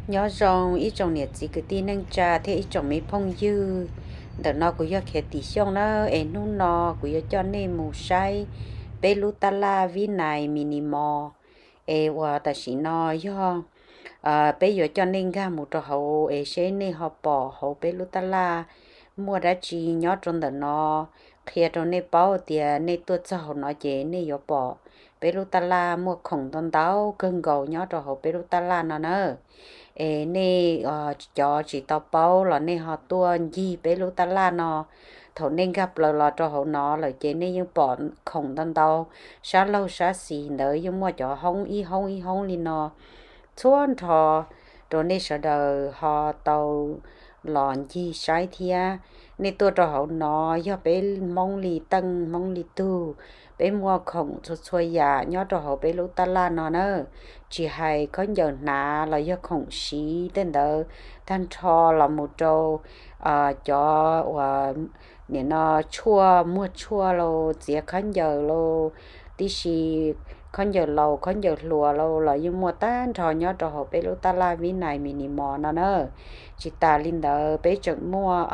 Nyob zoo ib tsoom niam txiv kwv tij neej tsa thiab ib tsoom me phooj ywg. Ntawm no kuv yog Khiav Tim Xyooj na, es hnub no kuv yuav coj nej mus saib peb lub tab laj Vib Nais Minimall. Es uas tam sim no yog peb yuav coj nej nkag mus rau hauv es seb nej ho pom hauv peb lub tab laj muaj dab tsi nyob rau ntawm no. Qhia rau nej paub tias nej tuaj txog hauv no ces nej yuav pom peb lub tab laj muaj khoom ntau ntau kawg nkaus nyob rau hauv peb lub tab laj no na. Es nej cov tsis tau paub los nej ho tuaj ncig peb lub tab laj no. Thaum nej nkag plaws los rau hauv no lawm ces nej yeej pom khoom ntau ntau sab laug sab xis ntawd, yeej muaj cov hoob ib hoob ib hoob li no txhua nrho rau nej sawv daws ho tau los ncig saib thiab. Nej tuaj rau hauv no yog peb Hmoob li teej Hmoob li tug, peb muaj khoom txhua txhua yam nyob rau hauv peb lub tab laj no na. Tsis hais khaub ncaws hnav los yog khoom siv tej ntawd, tag nrho los mus rau cov uas nim no tshuaj, muag tshuaj lauj, txiav khaub ncaws lauj, tib si khaub ncaws laus khaub ncaws hluas lauj los yeej muaj tag nrho nyob rau hauv peb lub tab laj Vib Nais Minimall no na. Tsis tas li ntawd peb tseem muaj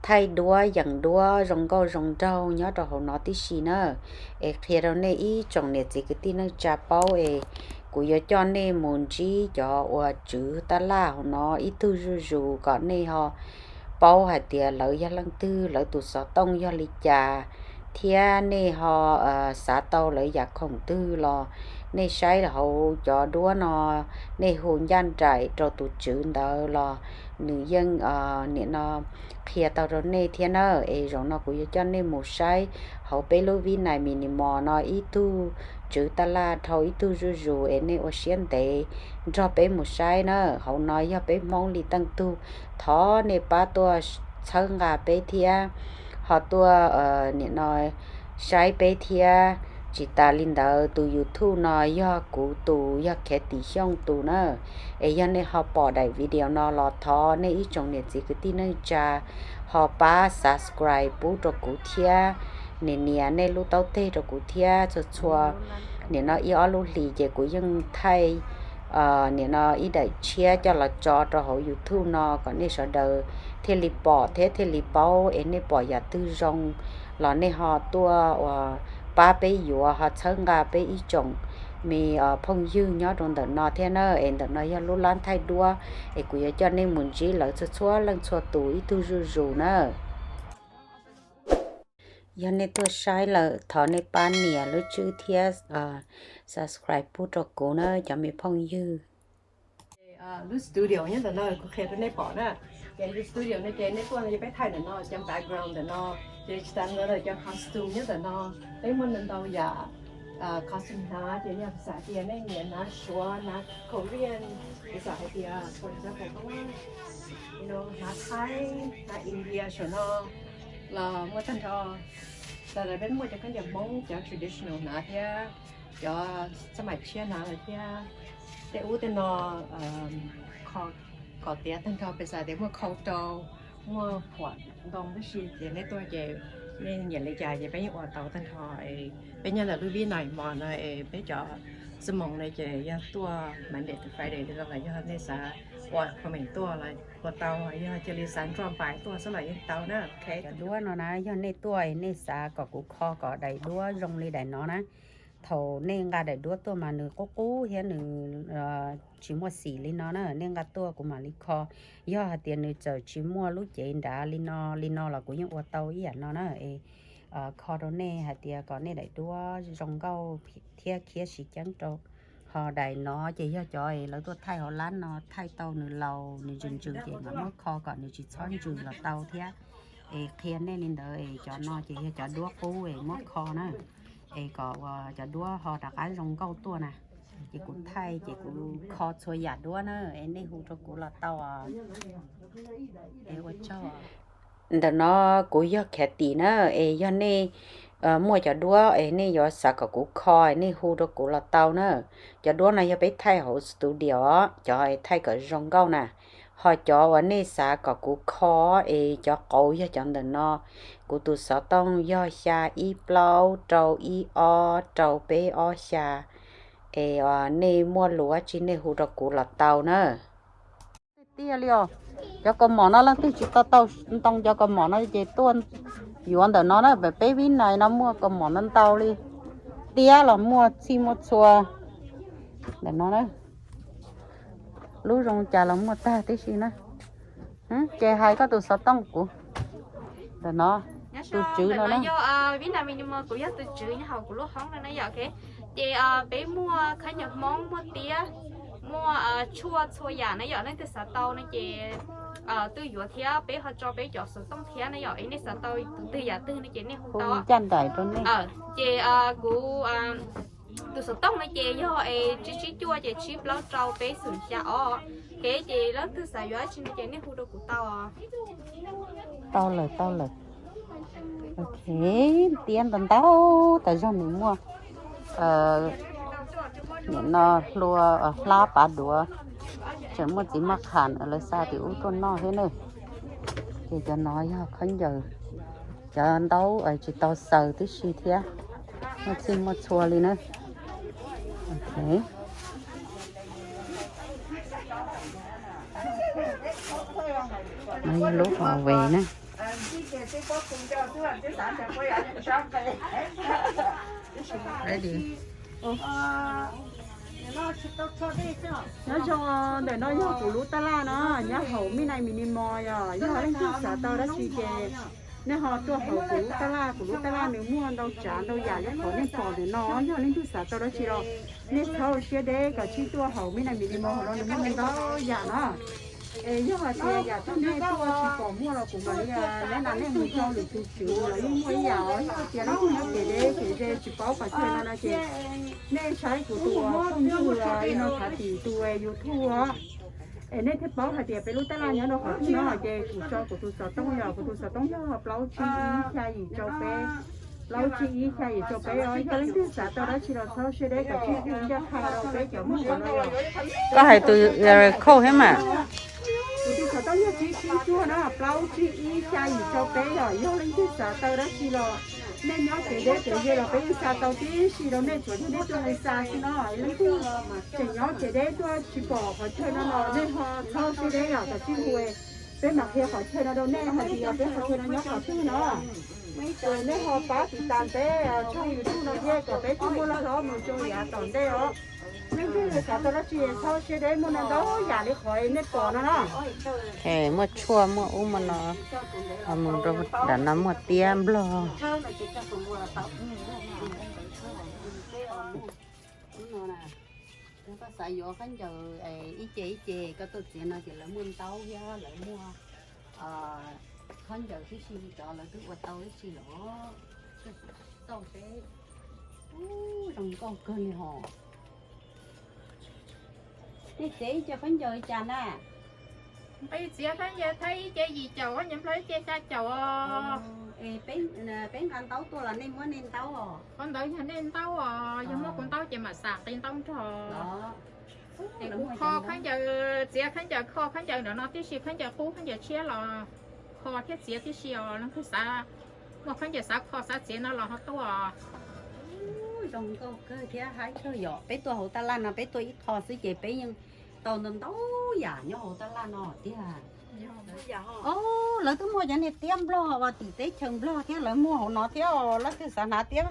thaij duab yeem duab zoo nkauj zoo nraug nyob rau hauv no tib si na. Es qhia rau nej ib tsoom niam txiv kwv tij neej tsa paub es kuv yuav coj nej mus ntsib cov uas tswv tab laj hauv no ib tug zuj zus kom nej ho paub hais tias lawv yog leej twg, lawv tus xov tooj yog li cas, thiab nej ho xav tau lawv yam khoom twg los nej saib hauv cov duab no, nej hu ncaj nraim rau tus tswv ntawd los nws yeej nim no qhia tau rau nej thiab na. Es zaum no kuv yuav coj nej mus saib hauv peb lub Vib Nais Minimall no ib tug tswv tab laj dhau ib tug zuj zus es nej ua siab ntev nrog peb mus saib na. Hauv no yog peb Hmoob li teej tug, thov nej pab tuaj txhawb nqa peb thiab, ho tuaj nim no saib peb thiab. Tsis tas li ntawd tus YouTube no yog kuv tus, yog Khiav Tim Xyooj tus na. Es yog nej ho pom daim video no los thov nej ib tsoom niam txiv kwv tij neej tsa ho pab subscribe pub rau kuv thiab, nias nias nej lub taub teg rau kuv thiab. Txhua txhua nim no ib ob lub hlis ces kuv yeej thaij nim no ib daim tshiab coj los tso rau hauv YouTube no kom nej sawv daws thiaj li pom thiab thiaj li paub. Es nej pom yam twg zoo los nej ho tuaj uas pab peb yuav, ho txhawb nqa peb ib tsoom me phooj ywg nyob rau ntawm no thiab na. Es ntawm no yog lub lab thaij duab, es kuv yuav coj nej mus ntsib lawv txhua txhua leej txhua tus ib tug zuj zus na. Yog nej tuaj saib lawm thov nej pab nias lub tswb thiab subscribe pub rau kuv na cov me phooj ywg. Lub studio nyob ntawm no kuv qhia rau nej pom na. Ces lub studio no ces nej tuaj no ces peb thaij ntawm no cov background ntawm no, ces tsis tas ntawd cov costume nyob ntawm no, peb muaj ntau ntau yam costume hnav, ces yog xav tias nej nyiam hnav Suav, hnav Korean, xav hais tias for example hnav Thaib, hnav India saum no los muaj tag nrho. Tam sim no peb muaj cov khaub ncaws Hmoob cov traditional hnav thiab, cov xab maim tshiab hnav lawm thiab. Tej ub tej no kho kom tiav tag nrho, peb xav tias muaj khau rau, muaj phuam ntoo tib si, ces nej tuaj ces nej nyiam li cas ces peb yeej ua tau tag nrho. Peb nyob ntawm lub Vib Nais Mall no es peb cov xab moos no ces yog tuaj Monday to Friday li no los yog nej xav ua appointment tuaj los ua tau, yog cia li xav drop by tuaj xwb los yeej tau na. Cov duab no na yog nej tuaj nej xav kom kuv kho kom daim duab zoo li daim no na, thaum nej nqa daim duab tuaj mas nws qub qub thiab nws tsis muaj xim li no na, nej nqa tuaj kuv mam li kho. Yog hais tias nws txawm tsis muaj lub cev nrad li no li no los kuv yeej ua tau ib yam no na. Es kho rau nej hais tias kom nej daim duab zoo nkauj thiab khiab sib ceeb rau. Ho daim no ces yog cov es lawv tuaj thaij hauv lab no, thaij tau nws laus nws ntsws ntsws ces mam muab kho kom nws tsis txhob ntsws los tau thiab. Es qhia nej li ntawd es cov no ces yog cov duab qub es muab kho na, es kom uas cov duab ho rov qab zoo nkauj tuaj na. Ces kuv thaij ces kuv kho txhua yam duab na, es nej hu rau kuv los tau. Ua tsaug. Ntawm no kuv yog Khiav Tim na, es yog nej muaj cov duab es nej yuav xav kom kuv kho es nej hu rau kuv los tau na. Cov duab no yog peb thaij hauv studio, cov thaij kom zoo nkauj na. Ho cov uas nej xav kom kuv kho es cov qauv yog cov ntawm no. Kuv tus xov tooj yog xya ib plaub rau ib ob rau peb ob xya. Es nej muaj lus dab tsi nej hu rau kuv los tau na. Tiag li os. Cov kaus mom no leej twg tsis tau tau ntoo cov kaus mom no ces tuaj yuav ntawm no na. Peb Vib Nais no muaj kaus mom no ntau li, tiab los muaj txhij muaj txhua ntawm no na. Lub zoo cas los muaj tag tib si na. Ces hais koj tus xov tooj kuv ntawm no, tus tswv no na. Vib Nais Minimal, kuv yog tus tswv nyob hauv kuv lub hoob no na yom. Ces peb muaj khaub ncaws Hmoob, muaj tiab, muaj tshuaj txhua yam na yom. Leej twg xav tau no ces tuaj yuav thiab, peb ho tso peb cov xov tooj thiab na yom. Es nej xav tau tus twg yam twg no ces nej hu tau. Ces kuv tus xov tooj no ces yog es tsib tsib cuaj ces tsib plaub rau peb xum xya ob. Kev ces leej twg xav yuav dab tsi no ces nej hu rau kuv tau. Tau lawm, tau lawm. Ok, tiab ntau ntau tas zog nws muaj, nim no hlua, hlab pav duav, tseem muaj txiv maj qham lawv xa tim ub tuaj noj thiab na. Ces cov no yog khaub ncaws, cov ntaub tsis tau xaws tib si thiab, muaj txhij muaj txhua li na. Ok. No yog lub hallway na. Ready. Nyob zoo, ntawm no yog kuv lub tab laj no, nyob hauv Midnight Minimal yom. Yog leej twg xav tau dab tsi ces nej ho tuaj hauv kuv lub tab laj. Kuv lub tab laj nws muaj ntau tsav ntau yam li qhov nej pom ntawm no. Yog leej twg xav tau dab tsi los nej txhob siab deb, kav tsij tuaj hauv Midnight Minimal hauv no, nws muaj ntau yam no. Es yog hais tias yam twg nej tuaj tsis pom muaj los kuv mam li ev na, nej mus rau lwm tus tswv los yeej muaj ib yam os. Yog hais tias leej twg nyob kev deb kev ze tsis paub qhov chaw no no ces nej saib kuv tus phooj ywg li no thav tim tus YouTube os, es nej thiaj paub hais tias peb lub tab laj nyob rau qhov twg no. Ces kuv tso kuv tus xov tooj yom, kuv tus xov tooj yog plaub tsib ib xya yim rau peb, plaub tsib ib xya yim rau peb os. Yog leej twg xav tau dab tsi los txhob siab deb, kav tsij hu ncaj qha rau peb cov muag no yom. Koj hais tus code thiab mas. Kuv tus xov tooj yog tsib tsib cuaj no, plaub tsib ib xya yim rau peb yom. Yog leej twg xav tau dab tsi los nej nyob kev deb kev ze los peb yeej xa tau tib si rau nej, tsuas yog nej tuaj mus xa xwb no. Leej twg tseem nyob kev deb tuaj tsis pom qhov chaw no los nej ho txhob siab deb yom, kav tsij hu, peb mam qhia qhov chaw no rau nej hais tias peb qhov chaw no nyob qhov twg no. Ces nej ho pab tiv tas peb tsoom YouTube no thiab kom peb thiaj muaj laj hlob mus rau yav tom ntej os. Leej twg xav tau dab tsi txhob siab deb, muaj ntau ntau yam li qhov nej pom no na. Muaj tshuaj muaj ub muaj no, mus rau nram no muaj tiab nplog. Koj xav yuav khaub ncaws ib ce ib ce koj tuaj txiav no ces lawv muaj ntaub thiab lawv muaj khaub ncaws tib si li cov lawv twb ua tau tib si lawm. Txauj seb. Ub, zoo nkauj kawg li hos. Nej txiav ib ce khaub ncaws li cas na? Nqi txiav khaub ncaws Thaib ib ce yim caum, khaub ncaws Nplog ib ce xya caum os. Es peb nqa ntaub tuaj los nej muab nej ntaub os? Qhov ntawd yog nej ntaub os, yog muab kuv ntaub ces mam xam nqi ntaub nrog. Es kuv kho khaub ncaws, txiav khaub ncaws, kho khaub ncaws ntawm no tib si, khaub ncaws qub khaub ncaws tshiab los kho thiab txiav tib si os. Leej twg xav muaj khaub ncaws xav kho xav txiav no los ho tuaj. Zoo nkauj kawg thiab haib kawg yom. Peb tuaj hauv tab laj no peb tuaj ib qho xwb ces peb yeej tau ntau ntau yam nyob hauv tab laj no tiag. Os, lawv twb muaj cov niag tiab nplog uas tim teb chaws Nplog thiab lawv muaj hauv no thiab os. Leej twg xav hnav tiab,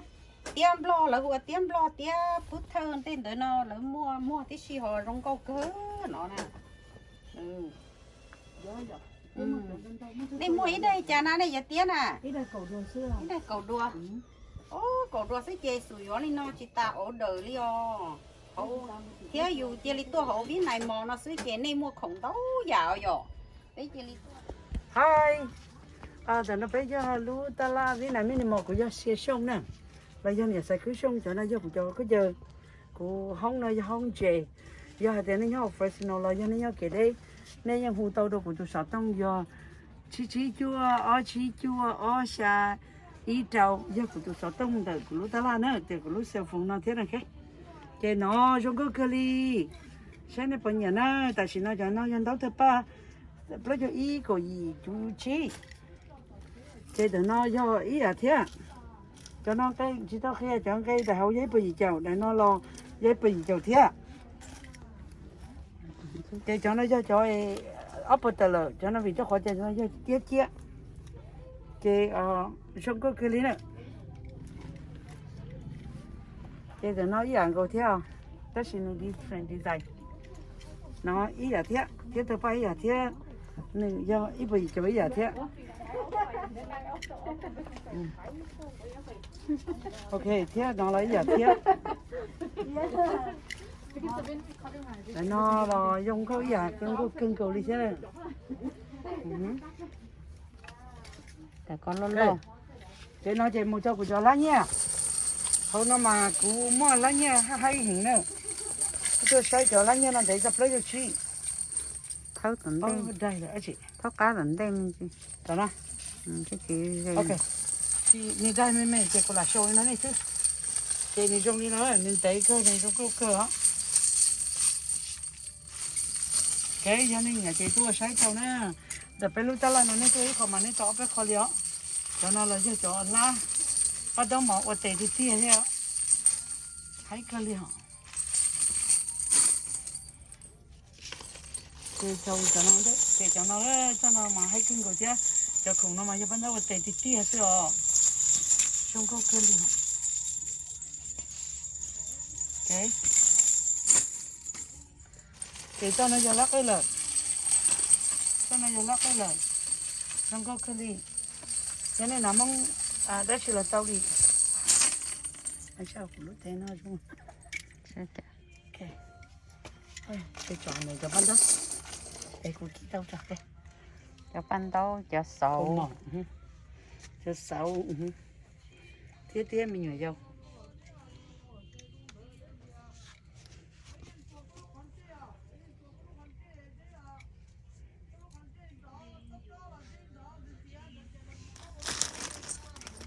tiab nplog, lawv hu ua tiab nplog, tiab pub thawj tej ntawd no lawv muaj muag tib si hos zoo nkauj kawg no na. Nej muaj ib daim cas na nej yuav tiab na? Ib daim kaum dua. Kaum dua xwb ces xum yuav li no tsis tas order li os. Thiab yus cia li tuaj hauv Vib Nais Mos no xwb ces nej muaj khoom ntau yam os yom. Peb cia li tuaj. Hais, tam no peb yog lub tab laj Vib Nais Minimal, kuv yog Xia Xyooj na, los yog niam Xaiv Khwb Xyooj, cov no yog kuv cov khaub ncaws, kuv hoob no yog hoob ntses. Yog hais tias nej nyob hauv Fresno los yog nej nyob kev deb, nej yeej hu tau rau kuv tus xov tooj yog tsib tsib cuaj ob tsib cuaj ob xya ib rau, yog kuv tus xov tooj ntawm kuv lub tab laj na, tias kuv lub cell phone no thiab na. Ces no zoo nkauj kawg li. Saib nej puas nyiam na, tam sim no cov no yog ntaub tawg paj, plaub caug ib kaum yim cuv tsib. Ces ntawm no yog ib yam thiab. Cov no nqe tsis tau qhia, cov nqe daim hauv yog ib puas yim caum, daim no los Yog ib puas yim caum thiab. Ces cov no yog cov ob puas tawm lawm, cov no vim rau qhov tias cov no yog ciab ciab, ces zoo nkauj kawg li na. Ces tam no ib yam nkaus thiab, tab sis nws different design. No ib yam thiab, thiab tawg paj ib yam thiab, nws yog ib puas yim caum ib yam thiab. Ok, thiab no los ib yam thiab. Tam no los zoo nkauj ib yam, zoo nkauj kawg nkaus li thiab. Ces no ces mus rau kuv cov lab nyiaj. Hauv no mas kuv muaj lab nyiaj haib heev na. Kuv tuaj saib cov lab nyiaj no ntev txog plaub caug tsib. Thawb tom ntej, thawb qab tom ntej me ntsis. Nws daig me me ces kuv lam show li no nej xwb. Ces nws zoo li no, nws ntev kawg, nws zoo nkauj kawg os. Kev yog nej nyiam ces tuaj saib tau na. Ntawm peb lub tab laj no nej tuaj ib qho mas nej tau ob peb qho li os. Cov no los yog cov lab paj taub mov ua tes tiag tiag thiab, haib kawg li os. Ces cov no, ces cov no, cov no mas haib kawg nkaus thiab. Cov khoom no mas yog paj taub ua tes tiag tiag xwb os. Zoo nkauj kawg li. Ces txoj no yog lab qwj lawm. Txoj no yog lab qwj lawm. Zoo nkauj kawg li. Yog nej hnav Hmoob dab tsi los tau li. Kuv lub tsev no zoo. Ces tso nws cov paj ntaub es kuv kib tau tso. Cov paj ntaub, cov xauv, cov xauv thiab, thiab me nyuam yaus.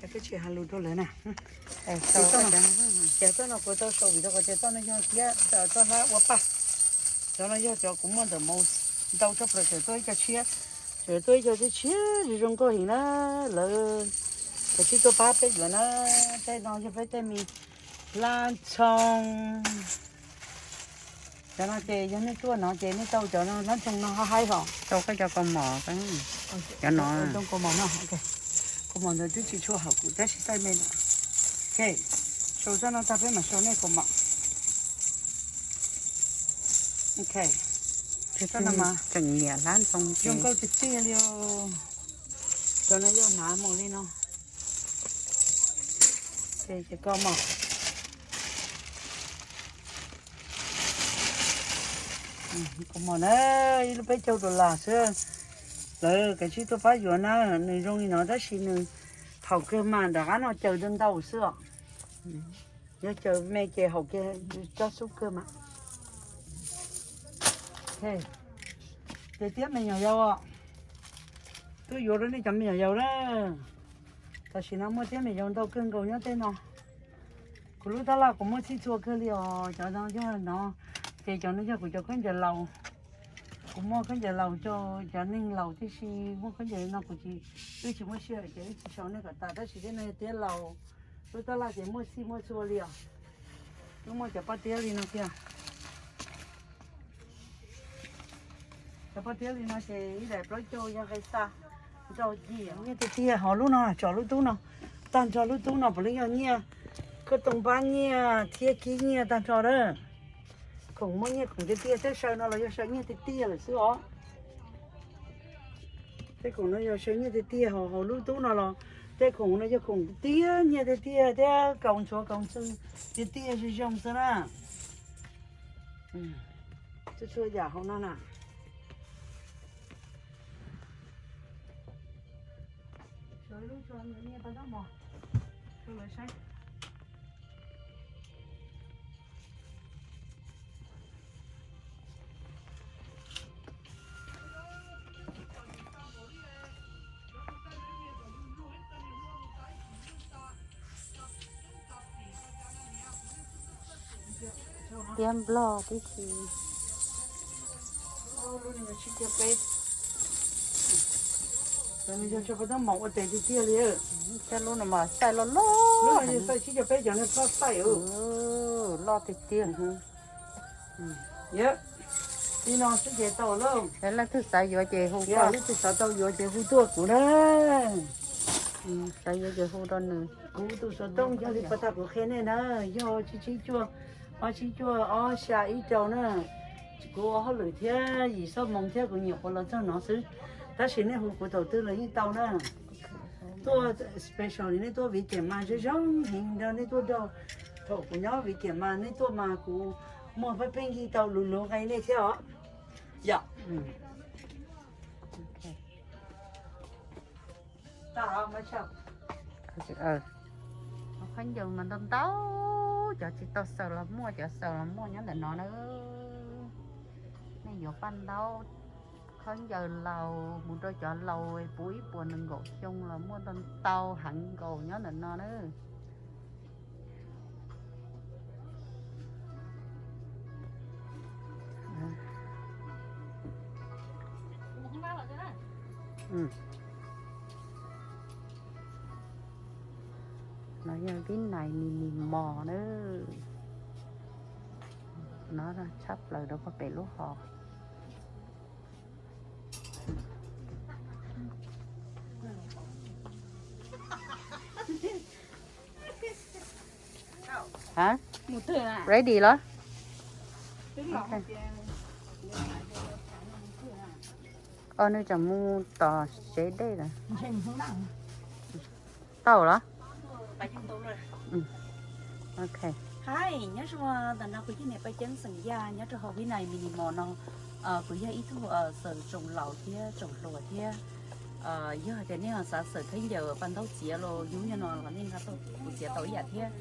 Koj tsis hais lus rau lawv na. Ces txoj no kuv tau sau vim rau qhov tias txoj no yog thiab txoj hlab ua paj. Cov no yog cov kuv muaj ntawm Mos ntau tshaj plaws, tseem tuaj ib co tshiab, tseem tuaj ib co tshiab zoo nkauj heev na. Lawv kav tsij tuaj pab peb yuav na. Tej no yog peb tej me hlab ntxhoo. Cov no ces yog nej tuaj no ces nej tau cov no hlab ntxhoo no haib hos. Tau koj cov kaus mom, cov no, kaus mom no, kaus mom ntawd twb tsis tshua haum kuv tab sis thaij me no. Ok, sau txoj no tag peb mam sau nej kaus mom. Ok, tseem nyiam hlab ntxhoo zoo nkauj tiag tiag li. Cov no yog hnav mus li no. Ces kaus mom. Kaus mom na, ib lub peb caug dollar xwb. Lawv kav tsij tuaj pab yuav na, nws zoo li no tab sis nws haum kawg mas nram qab no caws ntau ntau xwb os. Yog caws me ces haum kiag tsab xub kawg mas. Ces thiab me nyuam yaus, tuaj yuav rau nej cov me nyuam yaus na. Tam sim no muaj thiab me nyuam yaus ntau kawg nkaus nyob tej no. Kuv lub tab laj kuv muaj txhij txhua kawg li os, cov no yog no, ces cov no yog kuv cov khaub ncaws laus. Kuv muaj khaub ncaws laus rau cov neeg laus tib si, muaj khaub ncaws no kuv tsis, wb tsis muaj sij hawm ces wb tsis sau nej kom tas, tab sis tej no yog tiab laus, lub tab laj ces muaj txhij muaj txhua li os. Wb muaj cov pob tiab li no kiag. Cov pob tiab li no ces ib daim plaub caug yog nqe xa, nrau nyiaj tiag tiag. Ho lub no tso lub tub no, tag nrho lub tub no puav leej yog nyiaj, koj too pab nyiaj thiab kib nyiaj tag nrho na. Khoom muaj nyiaj khoom tiag tiag, tej saw no los yog saw nyiaj tiag tiag lawm xwb os. Tej khoom no yog saw nyiaj tiag tiag, ho hauv lub tub no los tej khoom no yog khoom tiag nyiaj tiag tiag thiab kaus ntxhuav kaus ntxwg tiag tiag zoo zoo xwb na. Txhua txhua yam hauv no na. Tiab nplog tib si. Lub no yog tsib caug peb. Yog tso paj taub hmoov ua tes tiag tiag li. Thiab lub no mas xaij loj loj. Lub no yog xaij tsib caug peb cov no txhob xaij. Loj tiag tiag. Yog li no xwb ces tau lauj. Leej twg xav yuav ces hu, leej twg xav tau yuav ces hu tuaj kuv na. Xav yuav ces hu rau nws. Kuv tus xov tooj yog li pas tas kuv qhia nej na, yog tsib tsib cuaj, ob tsib cuaj ob xya ib rau na. Kuv ua hauj lwm thiab yim xob moos thiab kuv nyuam qhuav los txog no xwb. Tab sis nej hu kuv thaum twg los yeej tau na. Tuaj special li nej tuaj Viv Kiam mas zoo zoo heev nrog nej tuaj nrog. Thaum kuv nyob Viv Kiam mas nej tuaj mas kuv muag pheej pheej yig tau luv luv nqe nej thiab os. Yom. Khaub ncaws mas ntau ntau, cov tsis tau xaws los muaj, cov xaws los muaj nyob ntawm no na. Nej yuav paj ntaub, khaub ncaws laus mus rau cov laus puv ib puas nees nkaum xyoo los muaj ntau ntau heev nkaus nyob ntawm no na. No yog Vib Nais Mini Mall na. No tshab plaws rau pem lub hos. Hab, ready los? Os, nws tseem mus tom sev dej lawm. Tau los? Ok. Hais, nyob zoo, ntawm no kuv yog niam Paj Ceeb xeem Yaj nyob rau hauv Vib Nais Mini Mall no. Kuv yog ib tug xaws tsoos laus thiab tsoos hluas thiab. Yog hais tias nej xav xaws khaub ncaws paj ntaub txiav los yub nyob no los nej nqa tuaj kuv txiav tau ib yam thiab.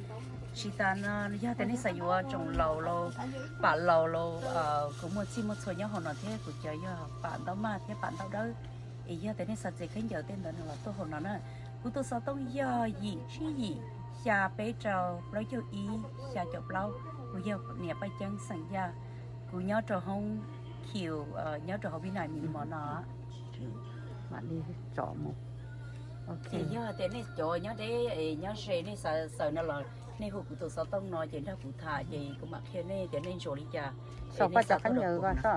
Tsis tas no yog tias nej xav yuav tsoos laus los pam laus los kuv muaj txhij muaj txhua nyob hauv no thiab, kuv cov yog pam ntaub maj thiab pam ntaub dawb. Es yog tias nej xav txiav khaub ncaws tej ntawd no los tuaj hauv no na. Kuv tus xov tooj yog yim tsib yim xya peb rau plaub caug ib xya caum plaub. Kuv yog niam Paj Ceeb xeem Yaj. Kuv nyob rau hoob Q, nyob rau hauv Vib Nais Mini Mall no. Mam li tsom mus. Ok. Ces yog tias nej cov nyob deb, nyob ze nej xav xaws no los nej hu kuv tus xov tooj no ces nrog kuv tham ces kuv mam qhia nej tias nej ntsuas li cas. Sau koj cov khaub ncaws ko.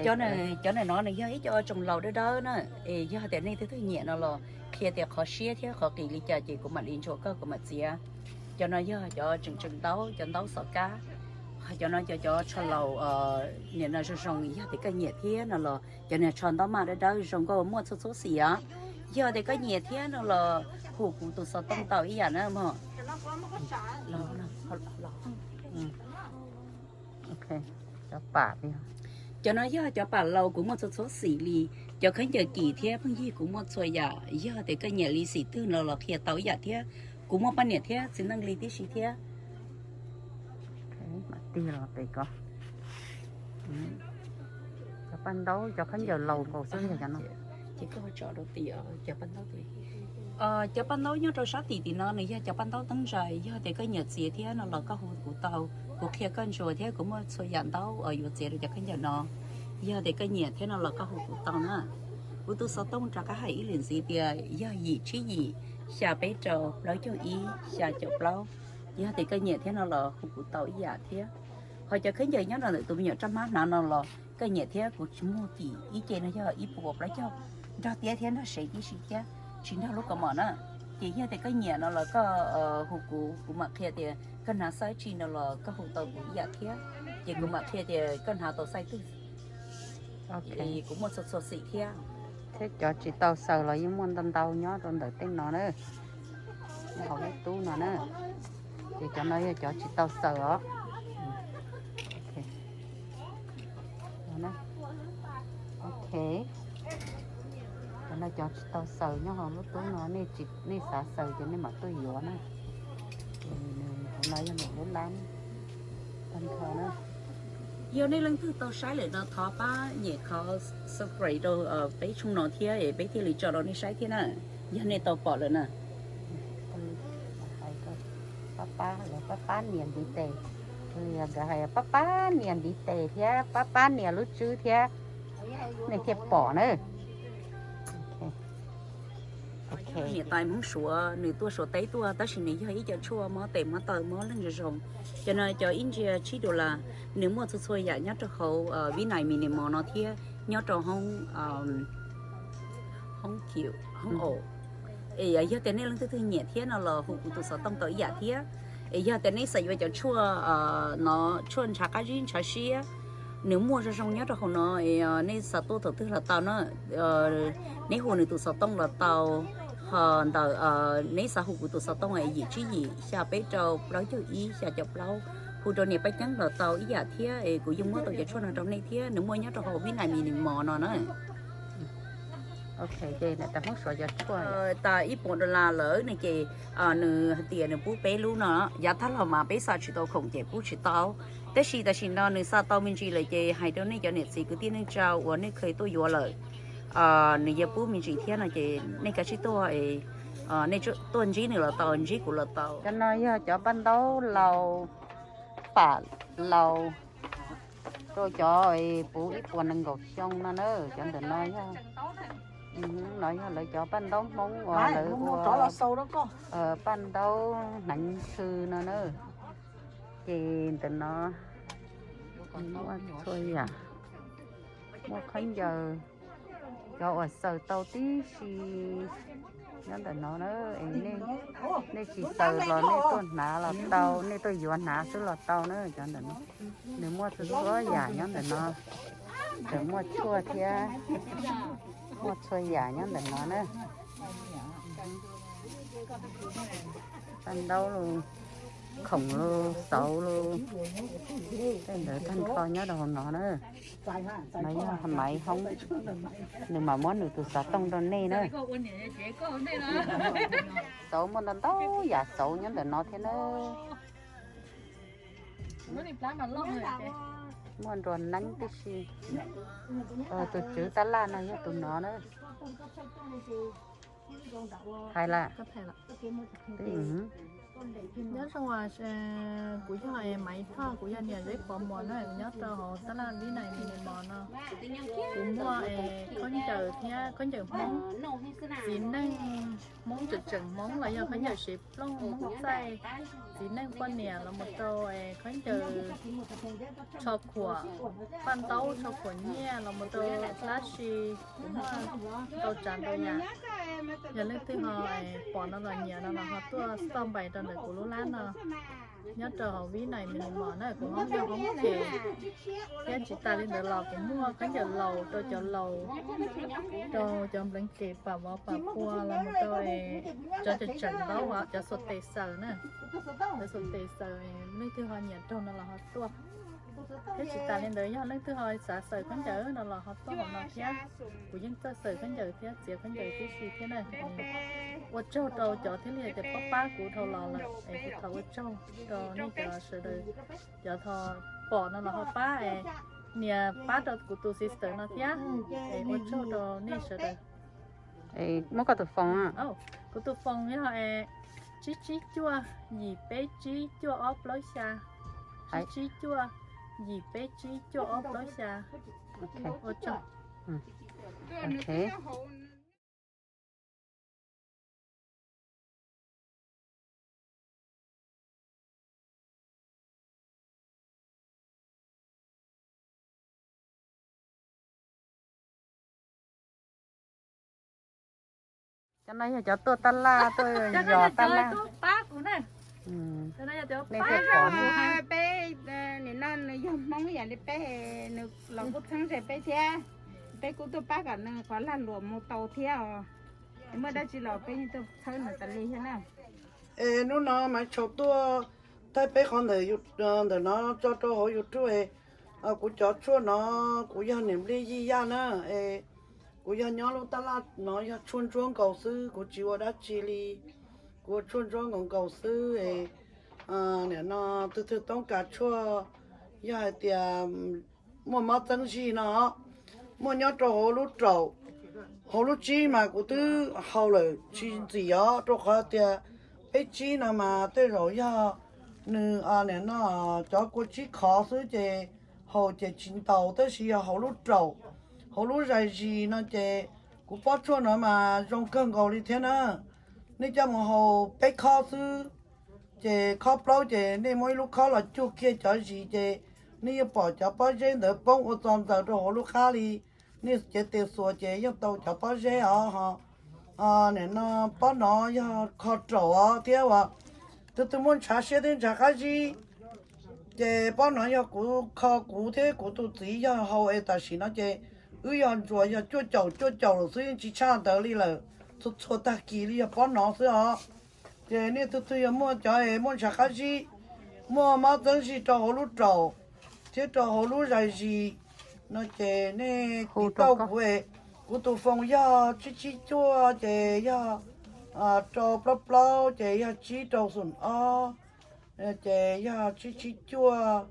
Cov no nws yog ib co tsoos laus dawb dawb na. Es yog tias nej twg twg nyiam no los qhia tias qhov siab thiab qhov qis li cas ces kuv mam li ntsuas koj, kuv mam txiav. Cov no yog cov tseem tseem ntaub, cov ntaub xov kab. Cov no cov cov tsho laus, nim no zoo zoo, yog tias koj nyiam thiab no los cov niag tsho ntaub maj dawb dawb zoo nkauj muaj txhua txhua xim os. Yog tias koj nyiam thiab no los hu kuv tus xov tooj tau ib yam na mog. Cov no yog cov pam laus kuv muaj txhua txhua xim li. Cov khaub ncaws kim thiab phooj ywg kuv muaj txhua yam, yog tias koj nyiam li xim twg no los qhia tau ib yam thiab. Kuv muaj poj niam thiab txiv neej li tib si thiab. Mam tig los pem ko. Cov paj ntaub, cov khaub ncaws laus nkaus xwb yog cov no. Cov paj ntaub nyob rau sab tim tim no nws yog cov paj ntaub teeb zais, yog tias koj nyiam txiav thiab no los koj hu kuv tau, kuv qhia koj ntsuas thiab kuv muaj txhua yam ntaub uas yuav txiav rau cov khaub ncaws no. Yog tias koj nyiam thiab no los koj hu kuv tau na. Kuv tus xov tooj rov qab hais ib lwm ntxiv tias yog yim tsib yim xya peb rau plaub caug ib xya caum plaub. Yog tias koj nyiam thiab no los hu kuv tau ib yam thiab. Ho cov khaub ncaws nyob rau ntawm tus me nyuam raj hmab hnav no los koj nyiam thiab kuv tsis muag kim, ib ce no yog ib puas plaub caug, nrog tiab thiab nrog sev tib si thiab, tsis nrog lub kaus mom na. Ces yog tias koj nyiam no los koj hu kuv, kuv mam qhia tias koj hnav xab tsi no los koj hu tau kuv ib yam thiab. Ces kuv mam qhia tias koj hnav tau xaij twg. Kuv muaj txhua txhua xim thiab. Thiab cov tsis tau xaws los yeej muaj ntau ntau nyob rau ntawm tej no na, hauv lub tub no na. Ces cov no yog cov tsis tau xaws os. Ok. Cov no cov tsis tau xaws nyob hauv lub tub no, nej xav xaws ces nej mam tuaj yuav na. Hauv no yog nws lub lab tag nrho na. Yog nej leej twg tau saib lawm no thov pab nyem qhov subscribe rau peb tshooj no thiab es peb thiaj li tso rau nej saib thiab na. Yog nej tau pom lawm na. Pab pab, lawv pab pab nias ntiv tes. Nkawd hais pab pab nias ntiv tes thiab pab pab nias lub tswb thiab, nej thiaj pom na. Niam tais Hmoob Suav nws tuaj Suav teb tuaj tab sis nws yog ib co tshuaj mob tes mob taw mob leej zoo zoo. Cov no cov ib ntsia tsib dollar, nws muaj txhua txhua yam nyob rau hauv Vinaix Mini Mall no thiab nyob rau hoob, hoob, hoob aus. Es yog tias nej leej twg twg nyiam thiab no los hu kuv tus xov tooj tau ib yam thiab. Es yog tias nej xav yuav cov tshuaj no, tshuaj ntshav qab zib ntshav siab, nws muaj zoo zoo nyob rau hauv no, nej xav tuaj thaum twg los tau na. Neb hu nws tus xov tooj los tau, ho ntawm neb xav hu kuv tus xov tooj yim tsib yim xya peb rau plaub caug ib xya caum plaub, hu rau niam Paj Ceeb los tau ib yam thiab. Es kuv yeej muab tau cov tshuaj no rau nej thiab, nws muaj nyob rau hauv Vinaix Mini Mall no na. Ok, ces niam tais Hmoob Suav cov tshuaj tas ib puas dollar lawm ne ces nws hais tias nws pub peb lub no, yav tag los mas peb xa tsis tau khoom ces pub tsis tau. Tab sis tam sim no nws xa tau me ntsis lawm ces hais rau nej cov niam txiv kwv tij neej tsa uas nej kheev tuaj yuav lawm, nws yuav pub me ntsis thiab no ces nej kav tsij tuaj, nej tuaj ntsib nws los tau, ntsib kuv los tau. Cov no yog cov paj ntaub laus, pam laus, rau cov puv ib puas nees nkaum xyoo no na. Cov ntawm no yog, no yog lawv cov paj ntaub Hmoob uas lawv ua paj ntaub hneev ntxhw no na. Ces ntawm no muaj txhua yam, muaj khaub ncaws, cov uas xaws tau tib si nyob ntawm no na. Es nej tsis xaws los nej tuaj hnav los tau, nej tuaj yuav hnav xwb los tau na. Cov ntawm no nws muaj txhua txhua yam nyob ntawm no, tseem muaj tshuaj thiab, muaj txhua yam nyob ntawm no na. Paj ntaub los, khoom los, xauv los, tej ntawd tag nrho nyob rau hauv no na. No yog Maiv Hoob, nws mam muab nws tus xov tooj rau nej na. Xauv muaj ntau ntau yam xauv nyob ntawm no thiab na. Muaj nruas neeb tib si. Tus tswv tab laj no yog tus no na. Hais lawm. Nyob zoo, kuv yog Maiv Thoj, kuv yog niam Zeb Pov Muas na, nyob rau hauv tab laj Vib Nais Mini Mall no. Kuv muaj khaub ncaws thiab khaub ncaws Hmoob, txiv neej Hmoob tseem tseem Hmoob los yog khaub ncaws sev plooj Hmoob txaij, txiv neej poj niam los mus rau khaub ncaws tsho khuam, paj ntaub tsho khuam nyiaj los mus rau tab sis kuv muaj ntau tsav ntau yam. Yog leej twg ho pom no los nyiam no los ho tuaj stop npais rau ntawm kuv lub lab no. Nyob rau hauv Vib Nais Mini Mall na, kuv hoob yog hoob ceg, thiab tsis tas li ntawd los kuv muaj khaub ncaws laus rau cov laus, rau cov npleev kem pam vov pam pua los mus rau cov tseem tseem ntaub, cov xuas tes xaws na, cov xuas tes xaws, leej twg ho nyiam raug no los ho tuaj. Thiab tsis tas li ntawd yog leej twg ho xav xaws khaub ncaws no los ho tuaj hauv no thiab. Kuv yeej txawj xaws khaub ncaws thiab txiav khaub ncaws tib si thiab na. Ua tsaug rau cov thiaj li tias pab pab kuv dhau los lawm es kuv thov ua tsaug rau nej cov sawv daws, cov ho pom no los ho pab es nias pab rau kuv tus sister no thiab. Es ua tsaug rau nej sawv daws. Muab koj tus foos. Kuv tus foos yog tsib tsib cuaj yim peb tsib cuaj ob plaub xya, tsib tsib cuaj yim peb tsib cuaj ob plaub xya. Ua tsaug. Cov no yog cov tuaj tab laj, tuaj yos tab laj. Peb, nim no nws yog Hmoob yam li peb, nws los kuj txheeb ze peb thiab. Peb kuj tuaj pab kom nws qhov lag luam mus tau thiab os. Muaj dab tsi los peb yeej tuaj txhawb nws tas li thiab na. Es hnub no Maiv Tshau tuaj thaij peb qhov ntawm, ntawm no tso rau hauv YouTube. Kuv cov tshuaj no kuv yog niam Nplij Yij Yaj na. Es kuv yog nyob lub tab laj no yog tshuaj ntsuab nkaus xwb, kuv tsis ua dab tsi li. Kuv ua tshuaj ntsuab nkaus nkaus xwb. Nim no tus twg toob kas tshuaj, yog hais tias muaj mob txeeb zig no, muaj nyob rau hauv lub raum, hauv lub tsib mas kuv twb haus lawm tsis ntxim os, rau qhov tias peb tsib no mas tej zaum yog nws nim no cov kua tsib khov xwb ces haus ces tsis ntaus, tab sis yog hauv lub raum, hauv lub zais zis no ces Kuv pob tshuaj no mas zoo kawg nkaus li thiab na. Nej coj mus haus peb khob xwb, ces khob plaub ces nej muab ib lub khob los cug kiag cov zis ces nej yeej pom cov pob zeb ntawd poob ua txo ntxaws rau hauv lub qab li. Nej cev tes xuas ces yeej tau cov pob zeb os. Nim no pob no yog kho raum os thiab uas tus twg muaj ntshav siab thiab ntshav qab zib, ces pob no yog kuv kho kuv thiab kuv tus txiv yog haus es tam sim no ces wb yog ntsuas yog cuaj caum cuaj caum lawm xwb, yeej tsis tshaj ntawd li lawm. Txhua txhua tag kis li yog pob no xwb os. Ces nej tus twg yog muaj cov es muaj ntshav qab zib, muaj mob txeeb zig rau hauv lub raum thiab rau hauv lub zais zis no ces nej hu tau kuv es kuv tus foos yog tsib tsib cuaj ces yog rau plaub plaub ces yog tsib rau xoom ob, ces yog tsib tsib cuaj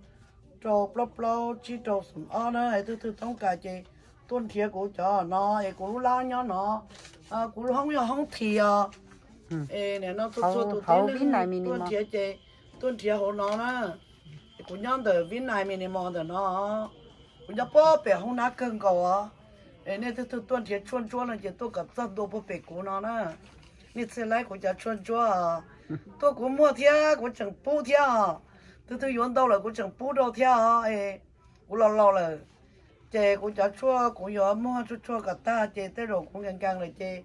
rau plaub plaub tsib rau xoom ob na. Tus twg toob kas ces tuaj nrhiav kuv cov no es kuv lub lab nyob no. Kuv lub hoob yog hoob this os. Es nim no txhua txhua tus tib neeg tuaj nrhiav ces tuaj nrhiav hauv no na. Kuv nyob ntawm Vib Nais Minimall ntawm no. Kuv nyob puag pem hoob nab kawg nkaus os. Es nej tus twg tuaj nrhiav tshuaj ntsuab no ces tuaj kom txog ntua puag pem kuv no na. Nej txhij laib kuv cov tshuaj ntsuab, tuaj kuv muag thiab kuv tseem pub thiab os. Tus twg yuav ntau lawm kuv tseem pub rau thiab os. Kuv los laus lawm, ces kuv cov tshuaj kuv yuav muag tshuaj tshuaj kom tag ces tej zaum kuv nkees nkees lawm ces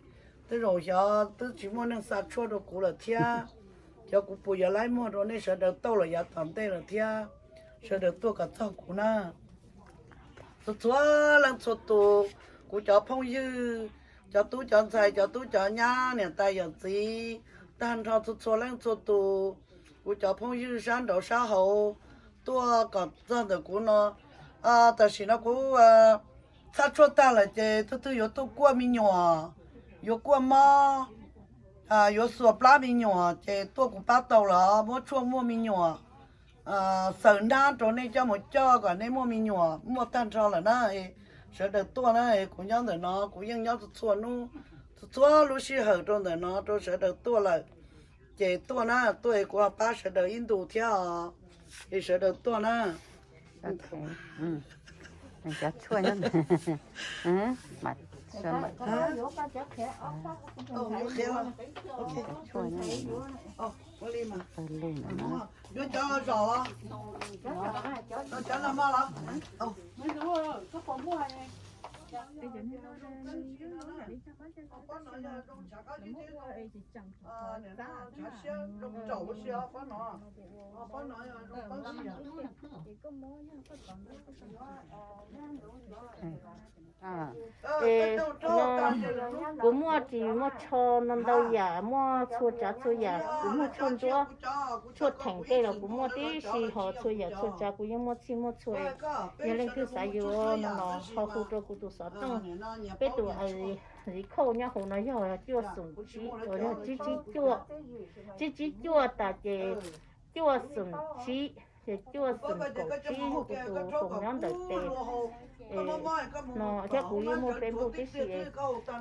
tej zaum xyov twb tsis muaj neeg xa tshuaj rau kuv lawm thiab. Xyov kuv puas yuav laib muag rau nej sawv daws tau lawm yav tom ntej lawm thiab. Sawv daws tuaj kom txog kuv na. Txhua txhua leej txhua tus, kuv cov phooj ywg, cov tub cov ntxhais, cov tub cov nyab, niam tais yawm txiv, tag nrho txhua txhua leej txhua tus, kuv cov phooj ywg sab nraud sab hauv, tuaj kom txog ntawm kuv no. Tam sim no kuv txhaj tshuaj tag lawm ces tus twg yuav tuaj kuaj me nyuam, yuav kuaj mob, yuav xuas plab me nyuam ces tuaj kuv pab tau lawm, muab tshuaj muaj me nyuam xaws nab rau nej coj mus coj kom nej muaj me nyuam muaj tag nrho lawm na. Sawv daws tuaj na, kuv nyob ntawm no kuv yeej nyob txhua txhua hnub, txhua txhua lub sij hawm rau ntawm no rau sawv daws tuaj lawm. Ces tuaj na, tuaj es kuv pab sawv daws ib ntus thiab os. Es sawv daws tuaj na. Yuav cov zom los, cov no mog los. Kuv muaj ris muaj tsho no ntau yam, muaj txhua tsav txhua yam, kuv muaj tshuaj ntsuab, tshuaj theem tej los kuv muaj tib si, ho txhua yam txhua tsav kuv yeej muaj txhij muaj txhua. Yog leej twg xav yuav no los ho hu rau kuv tus xov tooj. Peb tus Zim Khauj nyob hauv no yog cuaj xoom tsib, yog tsib tsib cuaj, tsib tsib cuaj tas ces cuaj xoom tsib, ces cuaj xoom kaum tsib, kuv tus foos nyob ntawm tes no thiab. Kuv yeej muaj Facebook tib si,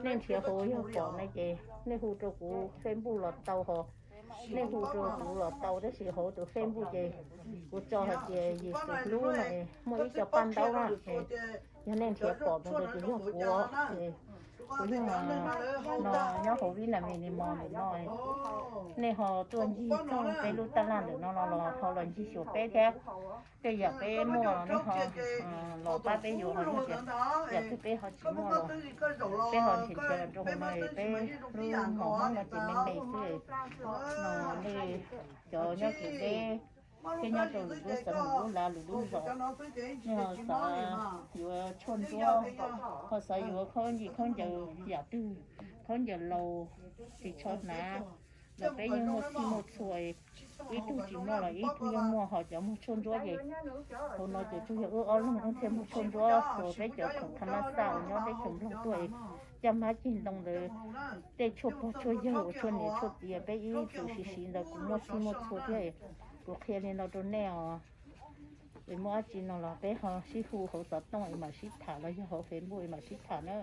nej nrhiav hauv yog pom no ces nej hu rau kuv Facebook los tau ho. Nej hu rau kuv los tau tab sis hauv tus Facebook ces kuv tso hais tias Yexus Hlub no, muaj ib co paj ntaub na. Yog nej nrhiav pom mus ntawd ces yog kuv. Kuv yeej no nyob hauv Vib Nais Minimall ntawm no. Nej ho tuaj ncig txog peb lub taj laj ntawm no los ho los ncig xyuas peb thiab. Tej yam peb muaj nej ho los pab peb yuav, ho yog tias yam twg peb ho tsis muaj los peb ho nrhiav nrhiav los rau hauv no, peb lub mom Hmoob no ces me me xwb. No nej cov nyob tim teb thiab nyob rau lwm lub xeev lwm lub lav lwm lub zos, nej ho xav yuav tshuaj ntsuab, ho xav yuav khaub ncaws, khaub ncaws yam twg, khaub ncaws laus, ris tsho hnav los peb yeej muaj txhij muaj txhua. Ib tug tsis muaj los ib tug yeej muaj, ho cov muag tshuaj ntsuab ces hauv no ces tsuas yog wb ob leeg wb thiaj muag tshuaj ntsuab, tsuas peb cov khoom tha mab xaj uas nyob teb chaws Nplog tuaj caj mab ceg ntoo ntawd, tej tshuaj pog tshuaj yawg uas tshuaj niam tshuaj txiv peb ib txwm siv siv ntawd kuv muaj txhij muaj txhua thiab. Kuv qhia li no rau nej os. Es muaj dab tsi no los peb ho sib hu hauv xov tooj es mam sib tham los yog hauv Facebook es mam sib tham na.